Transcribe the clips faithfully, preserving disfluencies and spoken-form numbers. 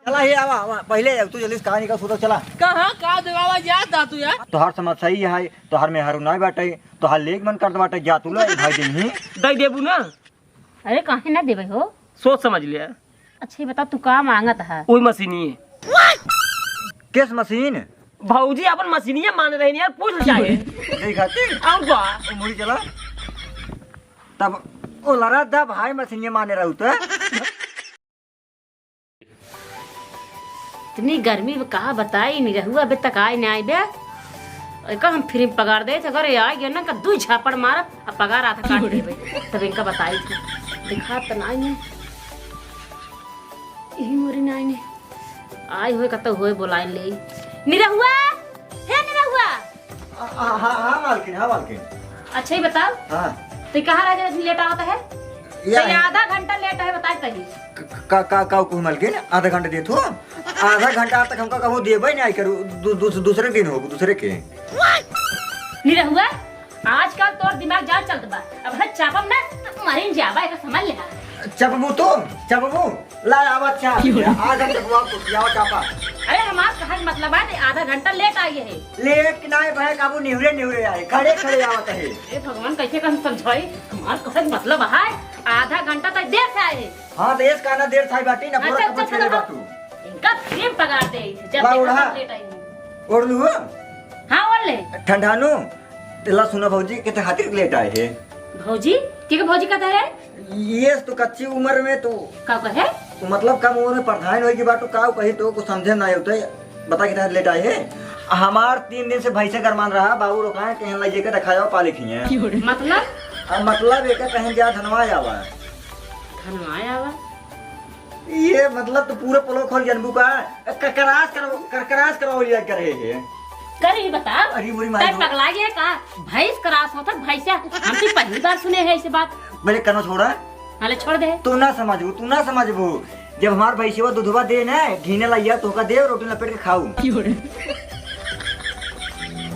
चला, हे आवा, आवा, पहिले तू जल्दी से कहानी का सुनो, चला। कहाँ का देवावा जात हा तू यार? तोहार समस्या ई है, तोहार मेहरारू नाई बाटे, तोहार लेग मन करत बाटे, जा तू ले भाई देही। दई देबू ना? अरे काहे ना देबे हो? सोच समझ लिया। अच्छा ये बता तू का मांगत है? ओई मशीनिये। किस मशीन? भौजी अपन मशीनिये माने रही यार, पूछ ले चाहे। नहीं खाती? और का? ओ मुड़ी चला। तब ओ लड़ा दा भाई मशीनिये माने रहू तो। इतनी गर्मी में का बताई, निरहुआ अबे तक आए ना आए बे। एका हम फ्री में पगार देत, अगर ये आ गया ना, का दुई झापड़ मारब, अब पगार आधा काट देबे। तब इनका बताई थी, दिखा त नाई ने, यही मोरी नाई ने, आए होए कतौ होए बोलाए ले। निरहुआ, हे निरहुआ। आ, आ, हाँ, हाँ, मालकिन, हाँ, मालकिन। अच्छा, ये बताओ, हाँ। तो कहाँ रह जाए, लेट आवत है? या तो ये है। आधा घंटा लेट है, बताए तही। क-, का, का, का, कोई मालकिन, आधा घंटा देत हो? आधा घंटा तक हमका कबो देबे नहीं करू, दू-, दू-, दूसरे दिन हो, दूसरे के। निरहुआ, आजकल तोर दिमाग जा चलत बा। अब है चापम ना, तो मारिन जाबा, एका समझ ले। चपबू तो, चपबू। ला, आवा चाप। की हो रहा? आज हम देखो आपको, आवा चापा। अरे, हमार कहे के मतलब है, आधा घंटा लेट आई है। लेट ना है भाई, काबू निहुरे निहुरे आए, खड़े खड़े आवत है। अरे भगवान, कैसे का हम समझाई? हमार कहे के मतलब है, आधा घंटा तक देर से आए है। हाँ, तो एस का ना देर से आई बाटी ना, पूरा अच्छा, कपड़ा अच्छा, पहले चलो। बाटू। इनका फ्री में पगार दे, जब ला, देखो ओढ़ा। तब लेट आई है। ओढ़ लू हो? हाँ, ओढ़ ले। ठंडानू, तेला सुना भौजी, कितने खातिर लेट आए है? भौजी? के के भौजी कहता है? ये तो कच्ची उम्र में तू का कहे? मतलब कम उम्र में प्रधान होई की बात, तू का कही तो कुछ समझे ना होते। बता कितना लेट आए है? हमार तीन दिन से भैंसे गरमान रहा, बाबू रोकाए कहीं लइके दिखाया पाले खिए। मतलब? अब मतलब एक कहीं जा धनवा आवा। धनवा आवा? ये मतलब तो पूरा पोलो खोल जनबू का? क-, करास करो, कर, करास करो लिया करे है। कर ही बता। अरे बुरी माई तै हो। पगला गया का? भैंस करास होता भैंसा? हम तो पहली बार सुने हैं ऐसे बात। मेरे कनो छोड़ा। हाले छोड़ दे। तू ना समझबू, तू ना समझबू। जब हमार भैंसिया दूधवा दे ना, घीने लाइया तोका दे, रोटी लपेट के खाऊ।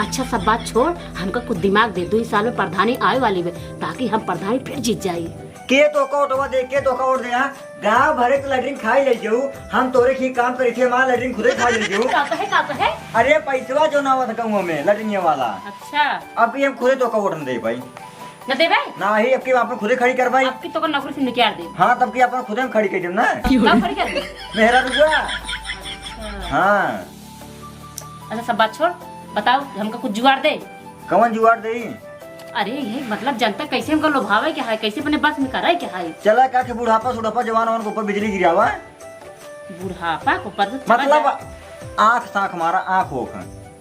अच्छा सब बात छोड़, हमका कुछ दिमाग दे। दो ही साल में प्रधानी आए वाली बे, ताकि हम प्रधानी फिर जीत जाई। के तोका ओटवा दे, के तोका ओट दे, हाँ? गाँव भरे के लैट्रिन खाई ले जाऊ, हम तोरे की काम करी थे, हमारा लैट्रिन खुदे खाई ले जाऊ। का कहे, का कहे? अरे पैसवा जो ना आवत गाँव में लैट्रिन वाला। अच्छा। अब की हम खुदे तोका ओट न दे भाई। न देबे? ना ही, अब की आप खुदे खड़ी करवाई। अब की तोका नौकरी से निकाल दे। हाँ, तब की अपन खुदे हम खड़ी कर देब ना। क्यों? कब खड़ी कर दे? मेहरा रुआ। अच्छा। हाँ। अच्छा सब बात छोड़, बताओ हमका कुछ जुगाड़ दे। कौन जुगाड़ दे? अरे ये मतलब जनता कैसे हमका लोभावे के है, कैसे अपने बस में करे के है? चला का के बुढ़ापा सुढ़ापा जवान वान के ऊपर बिजली गिरावा। बुढ़ापा के ऊपर से मतलब आँख साँख मारा, आँख होख।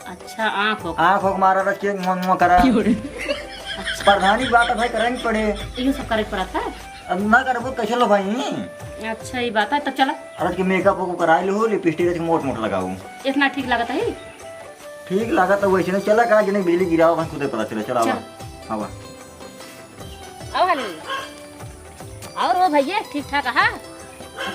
अच्छा आँख होख। आँख होख मारा रच के मुआ मुआ करा। क्यों रे? अच्छा। प्रधानी बात है भाई, करें पड़े। इहो सब करे पड़ता है? अब ना करबो कैसे लोभाई? अच्छा ये बात है, तब चला। अरे के मेकअप को कराई लो, लिपस्टिक के मोट मोट लगाऊ। इतना ठीक लगता है? ठीक लागत है वैसे नहीं, चला का जने बिजली गिरावा, बस खुदे पता चले, चला चल। आवा। आवा। आओ हाली। और वो भैया ठीक ठाक है?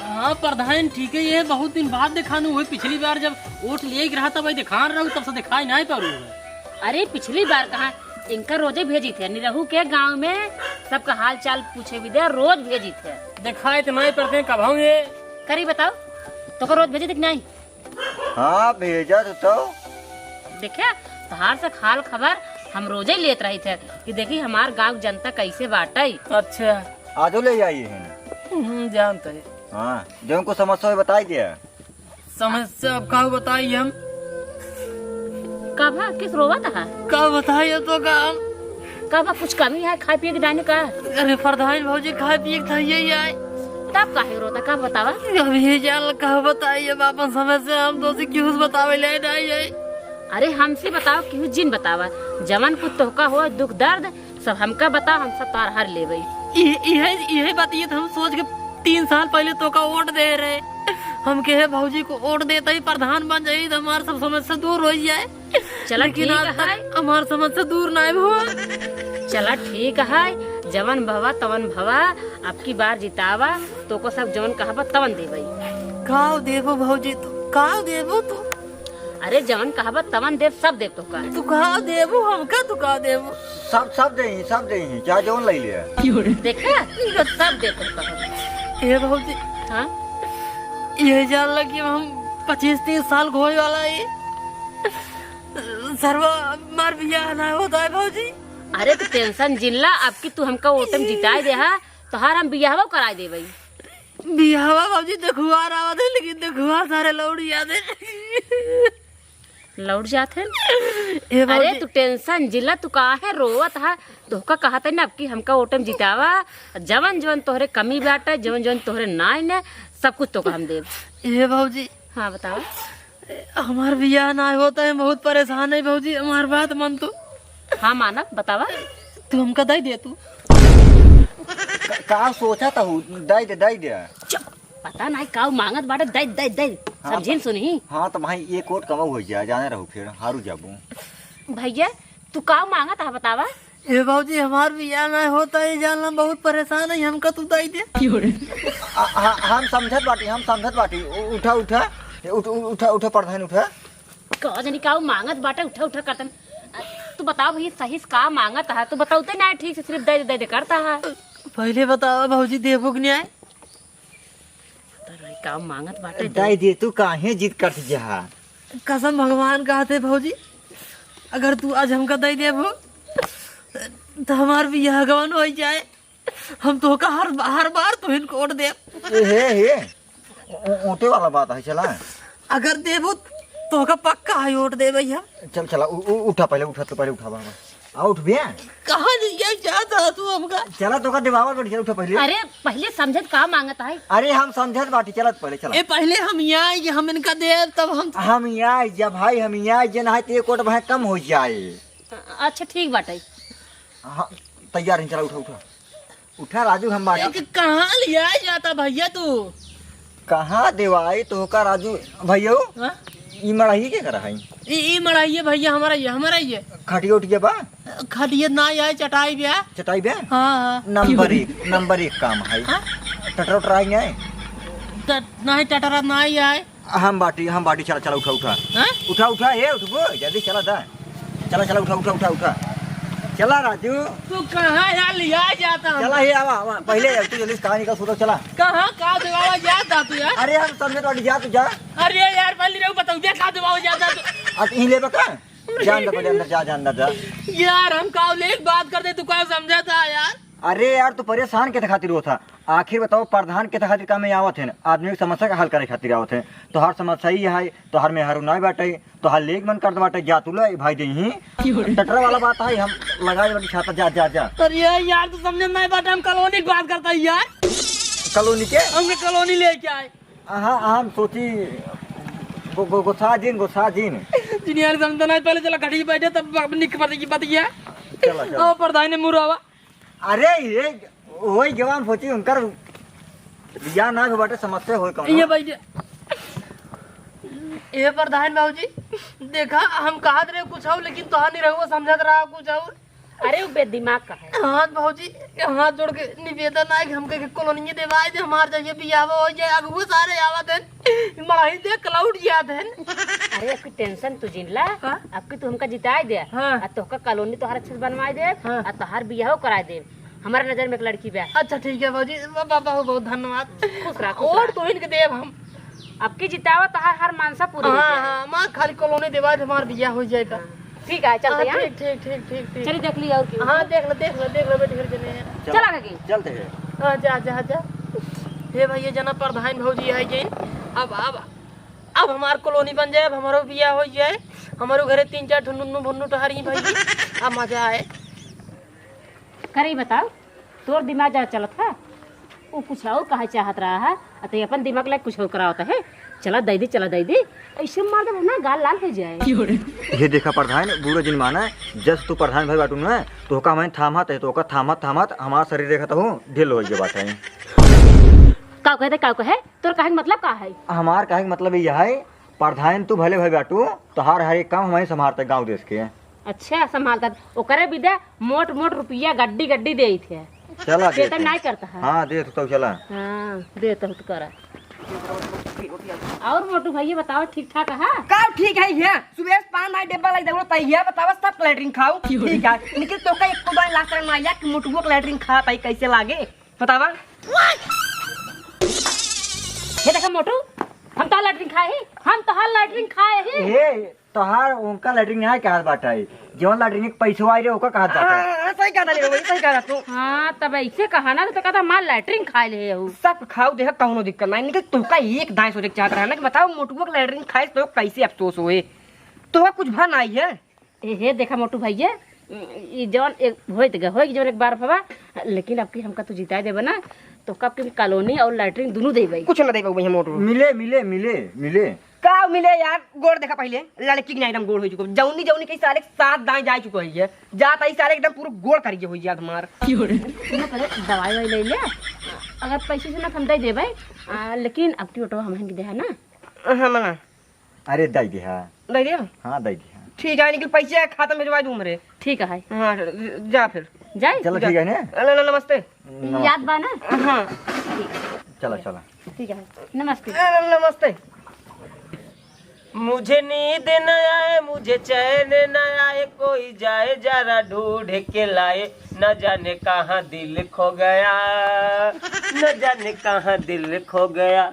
हाँ प्रधान ठीक है, ये बहुत दिन बाद दिखानू हुए, पिछली बार जब वोट लिए रहा था भाई दिखान रहू, तब से दिखाई नहीं पा रहू। अरे पिछली बार कहाँ, इनका रोजे भेजी थे निरहू के गांव में, सबका हाल चाल पूछे भी दे, रोज भेजी थे। दिखाई तो नहीं पड़ते कब हम ये। करी बताओ, तोका रोज भेजी थे कि नहीं? हाँ, भेजत तो। देखे, तोहार से हाल खबर हम रोजे लेत रही थे कि देखी हमार गांव के जनता कैसे बाटई। अच्छा। आजो ले आई है। हम्म, जानत है। हाँ, जो उनको समस्या हो बताई दिया। समस्या अब का बताई हम? का भा, किस रोवत है? का बताई तो का हम? का बा, कुछ कमी है खाए पिए के डाइने का? अरे प्रधान भौजी, खाए पिए के तो यही आए। तब काहे रोता, का बतावा? अब ये जान का बताई, अब अपन समस्या हम तो से क्यों बतावे ले नहीं आई। अरे हमसे बताओ, क्यों जिन बतावा, जवन कुछ तोहका हो दुख दर्द सब हमका बताओ, हम सब तार हर लेबे। इहे, इहे, इहे बात ये तो हम सोच के तीन साल पहले तोका वोट दे रहे। हम कहे भौजी को वोट देते ही प्रधान बन जाई तो हमार सब समस्या दूर हो जाए। चला लेकिन ठीक आज तक है। हमार समस्या दूर नाय भवा। चला ठीक है, जवन भवा तवन भवा, अब की बार जितावा, तोको सब जवन कहबा तवन देबई। काव देबो भौजी तू, काव देबो तू? अरे जवन कहबा तवन देब, सब देब तोका। तू काव देबो हमका, तू काव देबो? सब, सब देही, सब देही, चाहे जवन लई ले। देखा, ई तो सब देब तोका। ए भौजी। हाँ? ये जान ला कि हम पच्चीस तीस साल क होए वाला है। सरवा, हमार बियाह ना होता है भौजी। अरे तो tension जिन ला, अब की तू हमका वोट में जिताए देहा, तोहार हम बियाहवा कराए देबई। बियाहवा भौजी देखुआर आवत है, लेकिन देखुआर सारे लौट जात है। लौट जात है? ए अरे भौजी। तू tension जिन ला, तू काहे रोवत हा? तोहका कहत है ना, अब की हमका वोट में जितावा, जवन जवन तोहरे कमी बाटे, जवन जवन तोहरे नाई ने, सब कुछ तोहका हम देब। ए भौजी। हाँ, बतावा। हमार बियाह ना होता है, बहुत परेशान है भौजी, हमार बात मान तू। हाँ मानब, बतावा। तू हमका दई दे तू। का, का सोचत हू? दई दे, दई दे। चुप, पता नाई काऊ मांगत बाटे, दई, दई, दई। हाँ, समझिन तो, सुनही। हाँ तो भाई, एक वोट कमाऊ हो जाए, जाने रहू फिर हारू जाबू। भैया, तू काऊ मांगत हा बतावा? ए भौजी, हमार बियाह ना होता है, जान ला बहुत परेशान है, हमका तू दई दे। आ, आ, हम समझत बाटी, हम समझत बाटी। उ-, उठा, उठा, उठ, उ-, उठा, उठा, प्रधान, उठा। का जानी का उ मांगत बाटे, उठा, उठा करतन। आ, तू बतावा भैया, सही से का मांगत हा? तू बतावते ना ठीक से, सिर्फ दे दे, दे दे करता हा। पहिले बतावा भौजी, देबू कि नाई? पता नाई का मांगत बाटे। दे दे, तू काहे जिद करत जहा? कसम भगवान का हाथे भौजी, अगर तू आज हमका दे देबू, तो हमार बियाह गवन हो जाए। हम तोहका हर, हर बार तुहिन को वोट देब। ए, हे, हे। ओ-, ओटे वाला बात है, चला। अगर देबू, तोहका पक्का है वोट देबे हम। चल, चला, उ-, उ-, उठा पहिले, उठा, तू पहिले उठा, बाबा। आ, उठ बे। कहाँ ले जाए जाता तू हमका? चला, तोहका देवावा बाटी, चला, उठा पहिले। अरे, पहिले समझत का मांगत है? अरे, हम समझत बाटी, चलत पहिले, चला। ए, पहिले हम यहाँ आए, हम इनका देब, तब हम हम यहाँ आए, जब भाई हम यहाँ आए, जे ना है, तो एक वोट भाई कम हो जाए। अच्छा, ठीक बाटे। हाँ, तैयार है, चला, उठा, उठा। उठा राजू, हम बाटी। एक कहाँ लिया जाता भैया तू? कहाँ देवाई तोहका राजू? भैया, हाँ? ई मड़ाही के करा है? ई, ई मड़ाही है भैया, हमारा ये, हमारा ये। खटिया उठिया बा? खटिया ना आए, चटाई बे। चटाई बे? हाँ, हाँ। नंबर एक, नंबर एक काम है। हाँ? टटरा उटरा आई है? ट-, नहीं, टटरा ना आए। हम बाटी, हम बाटी, चला, चला, उठा, उठा। हाँ? उठा, उठा, ए, उठबो, जल्दी चला दा। चला, चला, उठा, उठा, उठा, उठा। चला, राजू। तू कहाँ यार लिया जाता हम? चला, हे, आवा, आवा। पहिले तू जल्दी से कहानी का सुनो, चला। कहाँ, का देवावा जाता तू यार? अरे, हम समझे तो जा, तू जा। अरे यार, पहिले रहू बताऊ, जा, का देवावा जाता तू? अब यहीं लेबे का? जान दे, पहिले अंदर जा, जा अंदर जा। यार, हम का लेके बात करते, तू का समझा था यार? अरे यार, तू परेशान के खातिर होत हा? आखिर बताओ, प्रधान के खातिर का में आवत है? आदमी की समस्या का हल करे खातिर आवत है। तोहार समस्या ई है, तोहार मेहरारू नाई बाटे, तोहार लेग मन करत बाटे, जा तू ले भाई देही। टटरा वाला बात है, हम लगाए बाटी छाता, जा, जा, जा। अरे यार, तू समझे नाई बाटे, हम कॉलोनी की बात करता है यार। कॉलोनी के? हमके कॉलोनी लेके आए। हाँ, हम सोची गो-, गो-, गोसा जिन, गोसा जिन। जिन यार, समझता नाई, पहिले चला घड़ी बैठे, तब निक पता की बात ये। चला, चला। ओ, प्रधान ने मुरावा। अरे, ये वही जवान सोची, उनकर बियाह ना हो बाटे, समस्या होई कौनो। ये भाई, ये प्रधान बाबूजी, देखा, हम कहत रहे कुछ और, लेकिन तोहार नहीं रहुआ समझत रहा कुछ और। अरे, वो बेदिमाग का है। हाँ, भौजी, हाथ जोड़ के निवेदन है कि हमके कॉलोनी देवाए दे, हमार जइसे बियाह हो जाए, अगुए सारे आवत हैं। मड़ाही देख के लौट जात हन। अरे, अबकी tension तू जिन ला, हाँ? अबकी तू हमका जिताए दे, हाँ। आ तोहका कॉलोनी तोहार अच्छे से बनवाए दे, हाँ। आ तोहार बियाहो कराए दे, हमारा नजर में एक लड़की बा। अच्छा, ठीक है भौजी, बा-, बा-, बहुत, बहुत धन्यवाद। खुश रह, खुश और रह। तोहिन के देब हम। अबकी जितावा तोहार हर मानसा पूरी हो हाँ, जाए। हाँ, माँ खाली कॉलोनी देवाए दे, हमार बियाह हो जाए बा। हाँ। ठीक है, चलते हाँ, हैं। ठीक, ठीक, ठीक, ठीक, ठीक। चलिए देख ली और क्यों। हाँ, देख लो, देख लो, देख लो, बैठ कर जने। चला। चला काकी। चलते हैं। हाँ, जा, जा, जा। हे भैया, जना प्रधान भौजी आ गई। अब, अब, अब हमार कॉलोनी बन जाए, अब हमारो बियाह हो जाए, हमारो घरे तीन चार ठो नुन्नू भुन्नू टहरी भाई, अब मजा आए। करे बताओ, तोर दिमाग जा चलत है, उ कुछ और कहे चाहत रहा है, आ ते अपन दिमाग लाग कुछ और करावत है। चला दे दी, चला दे दी, ऐसे मार देबो ना, गाल लाल हो जाए। ये देखा प्रधान, बुरा जिन माना, जस तू प्रधान भाई बाटू ना, तोहका हमें थामत है, तोहका थामत थामत हमार शरीर देखत हो, ढील हो गया बात है। का कहे, का कहे? तोर कहे के मतलब का है? हमार कहे के मतलब यह है, प्रधान तू भले भाई बाटू, तोहार हर एक काम हमें संभालते गाँव देश के। अच्छा, संभालता। ओकरे बिदे मोट मोट रुपया गड्डी गड्डी देइत है। चला, वेतन देते। नाई करता है। हाँ, दे तो चला। हाँ, दे तो करा। और मोटू भैया बताओ, ठीक ठाक है? का ठीक है ये? सुबह से पान नाई डिब्बा लाई दौड़ो, तैया बतावा सब लेटरिन खाओ। ठीक है, लेकिन तोका एक तो बार लास्ट टाइम आया कि मोटुओ के लेटरिन खा पाई, कैसे लागे? बतावा। ये देखा मोटू, लैट्रिन खाए ही, हम तोहार लैट्रिन खाए ही। ए, तोहार उनका लैट्रिन नाहीं कहत बाटे, जौन लैट्रिन के पैसवा आई रहे, ओका कहत बाटे। हाँ, हाँ, सही कहत रहे, सही कहत तू। हाँ, तब ऐसे कहा ना, तो कहता, "माँ लैट्रिन खाए ले हूँ।" सब खाऊ देख, कौनो दिक्कत नाहीं, लेकिन तोहका एक दाएं सोचे के चाहत रहा ना कि बताओ, मोटुआ के लैट्रिन खाए तो कैसे अफसोस होए? तोहका कुछ भा नाहीं है। ए, हे देखा मोटू भैया, ई जौन एक होइत गए, होई जौन एक बार भवा, लेकिन अब की हमका तू जिताए देबे ना, तो कब की कॉलोनी और लैट्रिन दुनू देबे। कुछ ना देबे भैया मोटू। मिले, मिले, मिले, मिले। का मिले यार, गोड़ देखा पहिले, लड़की के नाहीं एकदम गोड़ हो चुको, जौनी जौनी कहीं साले सात दाएं जा चुको है, जात आई साले एकदम पूरा गोड़ करिए हो यार हमार। सुनो पहले दवाई वाई ले ले, अगर पैसे से ना हम दे देबे, आ, लेकिन अब की ऑटो हम देहा ना। हाँ, मना। अरे, दे दिहा। दे दिया? हाँ, दे दिहा। ठीक है, निकल पैसे खाता में भेजवा दूँ हमरे। ठीक है। हाँ, जा फिर। जाए? चलो, जा। ठीक है ने? न-, न-, नमस्ते। नमस्ते। याद बा ना? हाँ। ठीक है। चलो, चलो। ठीक है, नमस्ते। न-, न-, नमस्ते। मुझे नींद न आए, मुझे चैन न आए, कोई जाए जरा ढूंढ के लाए, न जाने कहाँ दिल खो गया, न जाने कहाँ दिल खो गया।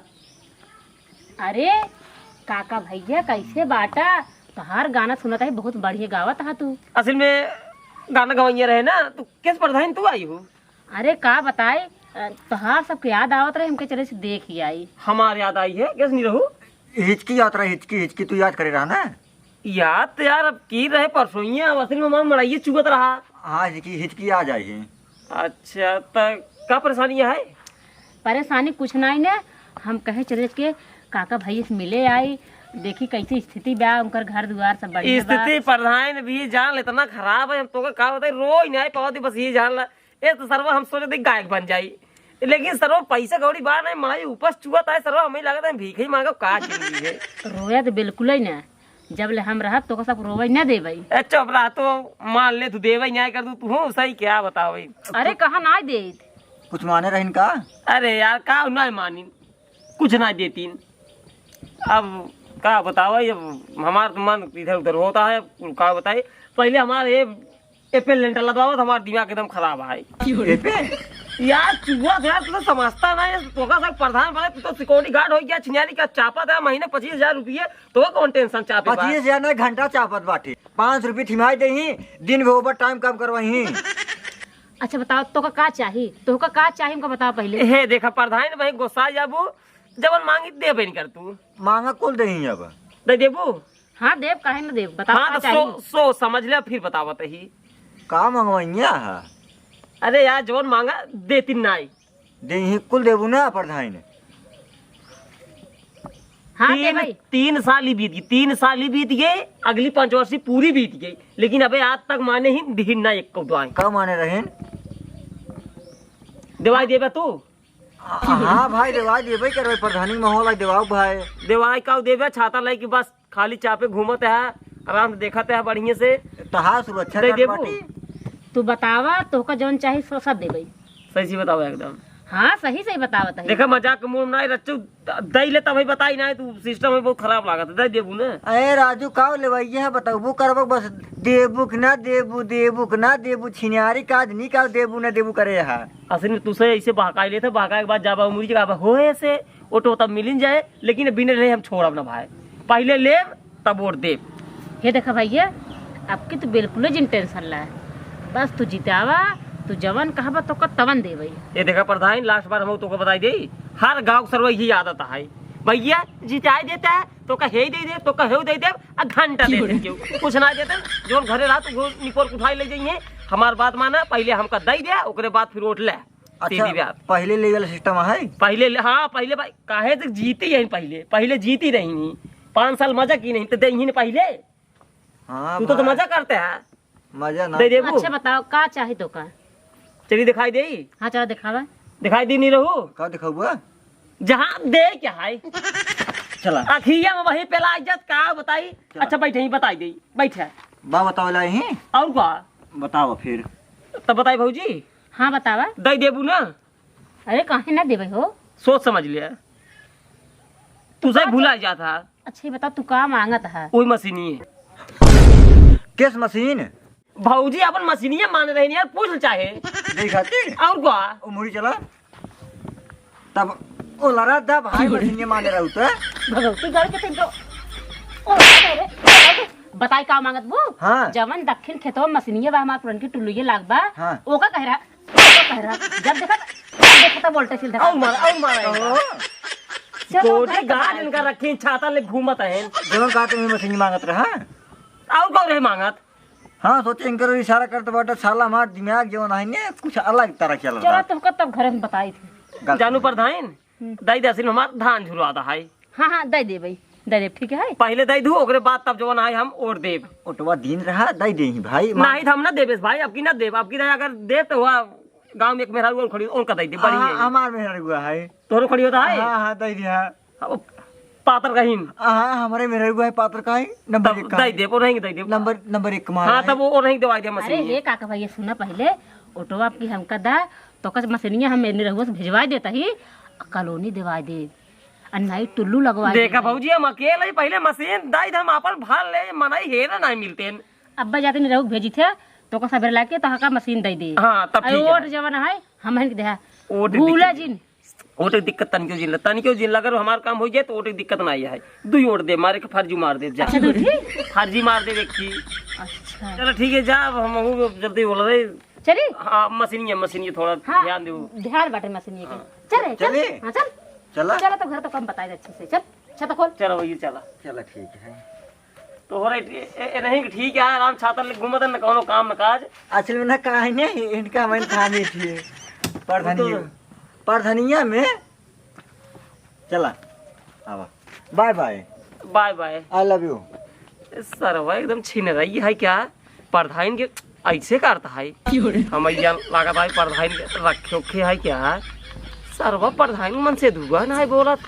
अरे काका भैया, कैसे बाटा? तोहार गाना सुनत है, बहुत बढ़िया गावत हा तू। असल में गाना गवैया रहे ना, तो किस प्रधान तू आई हो? अरे का बताई, अ, तोहार सबके याद आवत रहे, हमके चले से देख ही आई। हमार याद आई है, कैसे नहीं रहू? हिचकी याद रहे, हिचकी, हिचकी तू याद करे रहा ना? याद तो यार अब की रहे, परसोइया, अब असल में हमार मड़ाइये चुगत रहा। हाँ, हिचकी, हिचकी आ जाए है। अच्छा, त का परेशानी है? परेशानी कुछ नाहीं ने, हम कहे चले के काका भाई से मिले आई, देखी कैसी स्थिति बा, उनकर घर दुआर सब बढ़िया बा। स्थिति प्रधान भी जान ले इतना खराब है, हम तोका का बताई, रोज नहीं पावत, बस ये जान ला। ए तो सरवा हम सोचे थे गायक बन जाई, लेकिन सरवा पैसा कौड़ी बा नहीं, मड़ाई उपस चुआ था सरवा, हमें लगता है भीख ही मांगो, का जिंदगी है। रोया तो बिल्कुल ही ना, जब ले हम रहब, तोका सब रोवे न देबै। ए, चुप रह, तो मान ले, तू देवे न्याय कर दू, तू हो सही, क्या बतावे? अरे, कहाँ ना देत? कुछ माने रहिन का? अरे यार, का ना मानिन, कुछ ना देतीन। अब का बतावे, अब हमार तो मन इधर उधर होता है, अब का बताए। पहले हमारे ये एप्पल लेंटर लदवावत, हमार दिमाग एकदम खराब है। एपे? यार, चुआ से यार, तू तो समझता ना है, तोका सब प्रधान बने, तू तो सिक्योरिटी गार्ड हो गया, छिनारी का चापत है, महीने पच्चीस हजार रुपये, तो कौन टेंशन चापे बा? पच्चीस हजार ना, घंटा चापत बाटे, पाँच रुपये थिमाई देही, दिन भर ओवर टाइम काम करवाही। अच्छा बताओ, तोका का चाही? तोका का चाही, हमका बताओ पहले। हे देखा प्रधान भाई, गुस्सा जाबू, जवन मांगी देबे नहीं कर तू। मांगा कुल देही अब। दे देबू? हाँ देब, काहे न देब, बताओ हाँ, का तो चाही? सो, सो समझ ले, फिर बतावत ही। का मंगवइया है? अरे यार, जवन मांगा देती नाई। देही कुल देबू ना प्रधान? हाँ तीन, देबै। तीन साल ही बीत गई, तीन साल ही बीत गए, अगली पाँच वर्ष ही पूरी बीत गई, लेकिन अबे आज तक माने ही दिहिन ना एक दुआई। का माने रहेन? देवाई देबे तू? हाँ भाई, देवाई देबे करबे, प्रधानी माहौल है, देवाऊ भाई। देवाई का देबे, छाता लेके बस खाली चापे घूमत है, आराम से देखत है बढ़िया से। तहार सुरक्षा दे कर देबू? बाटी। तू बतावा, तोहका जौन चाही सो सब देबे। सही से बतावा एकदम। हाँ, सही सही बतावत है। देखा, मजाक के मूड में ना रच्चू, दई ले तभी बताई ना, तू सिस्टम में बहुत खराब लागत है, दे देबू ना। अरे राजू, का लेवैया है, बताबू करबो बस, देबू कि ना देबू, देबू कि ना देबू, छिनारी का आदमी का देबू ना देबू करे है। असल में तू से ऐसे बहकाई लेते, बहकाए के बाद जाबा मुड़ी के होए से, ऑटो तब मिलिन जाए, लेकिन बिना रहे हम छोड़ब ना भाई, पहले लेब तब वोट देब। हे देखा भैया, अब की तू बिल्कुल जिन टेंशन ला, बस तू जितावा, तू जवन कहबा तोका तवन देबे। ये देखा प्रधान, लास्ट बार हम तोका बताई दे, हर गांव के सरवा यही आदत है, भैया जिताई देता है, तोका हे दे दे, तोका हे दे दे, आ घंटा दे दे, क्यों कुछ ना देते, जोन घरे रहा तो वो निपोर उठाई ले जाइए। हमार बात माना, पहले हमका दे दे, ओकरे बाद फिर वोट ले। अच्छा, सीधी बात। पहले ले वाला सिस्टम है? पहले ले, हाँ, पहले भाई, काहे तक जीती है पहले, पहले जीती रही नहीं, पाँच साल मजा की नहीं, तो दे ही नहीं पहले। हाँ तू तो, तो भाई। मजा करते हैं। मजा ना। दे देबू? अच्छा बताओ, का चाही तोका? चली दिखाई दे। हाँ, चला दिखावा। दिखाई दी नहीं रहू? का दिखाऊबा? जहाँ दे क्या है? चला। अखिया में वही पेला इज्जत का बताई? चला। अच्छा बैठे ही बताई दे, बैठे। बा बतावे ला ही? और का? बताओ फिर। तब बताई भौजी? हाँ बतावा। दे देबू ना? अरे काहे ना देबे हो? सोच समझ लिया। तू से भुला जाता। अच्छा, ये बता, तू का मांगत है? कोई मशीनी है। किस मशीन? भौजी अपन मशीनिया मान रहे यार, पूछ ले चाहे। नहीं खातिर? और का? ओ मुड़ी चला। तब ओ लड़ा दा भाई, मशीनिया माने रहू त। भगवती गढ़ के तनिको। ओ, अरे, बताई का मांगत बू? हाँ। जवन दक्षिण खेतवा मशीनिया बा, हमार पुरनकी टुल्लुइया लाग बा। हाँ। ओका कह रहा, ओका कह रहा। जब देखा, जब देखा त बोल्टे सिल धका। और मार, और मार। ओ। चलो, कोटी घर गार्ड तक इनका रखी, छाता ले घूमत है। जवन का तुम्हें मशीनिया मांगत रहा। और कौन रहे मांगत? हाँ, सोचे इनकर इशारा करत बाटे, साला हमार दिमाग जवन है ने, कुछ अलग तरह चलत चला बा। तुमको तब घरे में बताई थी। गलत जानू है। प्रधान, हम्म। दई दे असिल हमार धान झुरवा दा है। हाँ, हाँ, दई देबई, दई देब, ठीक है। पहिले दई दू, ओकरे बाद तब जवन है हम ओट देब। ओटवा दिन रहा, दई देही भाई। नहीं, तो हम ना देबे भाई, अब की ना देब, अब की दई अगर देब तो हुआ गाँव में एक मेहरारू और खड़ी, उनका दई देब, बड़ी हाँ, है। हमार मेहरारू है। तोहरो खड़ी होता है? हाँ, हाँ, दई दिया। अब पातर कहीं। हाँ, हमरे मेहरारू है पातर कहीं, नंबर तब एक का दई है। देब, ओ नहीं दई देब। नंबर, नंबर एक कमाल हाँ, है। तब वो, ओ नहीं दवाई दे अरे मशीन। हे काका भैया, सुना पहिले, ओटवा आपकी हमका दा, तो कस मशीनिया हम मेरे रहुआ से भिजवा देता ही, कॉलोनी दवा दे, और नाई टुल्लू लगवा दे देखा भाई। भौजी, हम अकेले ही पहिले मशीन दई दे, हम आपन भाल ले, मनई हेरे नहीं मिलते हैं। अब्बा जाते नहीं रहू भेजी थे, तो का सवेरे लाके तो हका मशीन दई दे। हाँ, तब अरे ठीक है। ओट जवन है, हम हन के देहा। ओट भूला दिक्कत जिन। ओटे दिक्कत तनिको जिन ला, तनिको जिन ला, अगर हमार काम हो जाए तो ओटे दिक्कत ना आई है। दुई ओट दे, मारे के फर्जी मार दे, जा। अच्छा, दूधी? फर्जी मार दे, देखी। अच्छा। चलो ठीक है, जा, अब हम हूँ जल्दी बोल रहे। चली? हाँ, मशीनिया, मशीनिया थोड़ा हाँ, ध्यान दो। ध्यान बाटे मशीनिया के। हाँ। चले, चल। चले? हाँ, चल। चला? चला तो घर तो कम बताए दे अच्छे से, चल। छत खोल। चलो भैया, चला। चला, ठीक है। तो हो रही, ए, ए, ए, नहीं, ठीक है, आराम छाता ले घूमत है, न कौनो काम, न काज। असल में ना का है ने, इनका मन थामी थी। परधनिया, तो परधनिया में। चला, आवा। Bye bye. Bye bye. I love you। ए, सरवा एकदम छिनरई है क्या? परधाइन के ऐसे करता है। हम यहाँ लागत है परधाइन के रखे उखे है क्या? सरवा परधाइन मन से दुआ ना है बोलत।